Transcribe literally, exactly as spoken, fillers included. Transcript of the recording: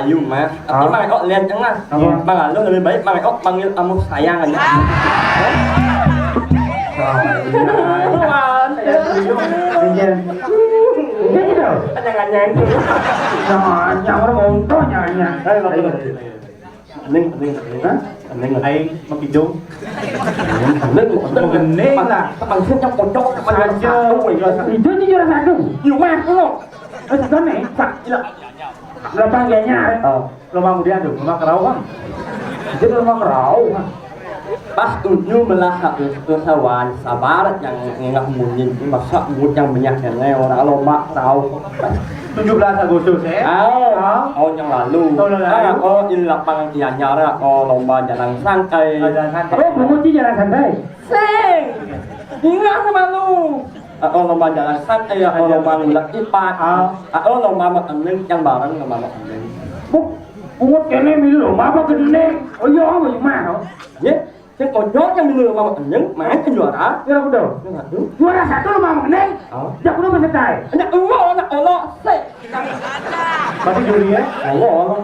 Yuk, Mas. Tapi Mang Eko lihat yang Mas. Apa? Mang Alun lebih baik Mang Eko panggil kamu sayang aja. Sayang. Iya. Iya gitu. Anyang-anyang. Nyanyang, orang monto nyanyang. Ayo, ayo. Ening, ening, ening. Hah? Ening, ening. Aing makidung. Ening, ening. Mau gede lah. Maksudnya pojok, aja. Itu juara satu. Yuk, Mas, lu. Eh, satu nih, Pak. Iya. Berapa gayanya? Oh. Lomba mudian tuh, lomba kerau, Bang. Itu lomba kerau, Bang. Pas tujuh belas Agustus sawan sabar yang ngengah munyin, masa mut yang banyak yang orang lomba kerau. Tujuh belas Agustus, eh? Oh, tahun yang lalu. Tahun yang lalu. Ah, oh, ini lapangan Gianyar, oh, lomba jalan sangkai. Oh, jalan sangkai. Oh, bungut sih jalan santai. Sing. Ingat sama lu. Ah, oh, lomba jalan sangkai ya, oh, lomba ngulat ipat. Ah. Ah, oh, lomba makan yang bareng lomba makan. Bu, bungut kene milu lomba apa gede? Oh iya, oh iya mah. Ya, sing ojol yang milu lomba makan, main ke juara. Juara kudu. Juara satu. Juara satu lomba makan. Oh. Dia kudu mah santai. Anak Allah, anak Allah, se. Berarti juri ya? Allah, Allah.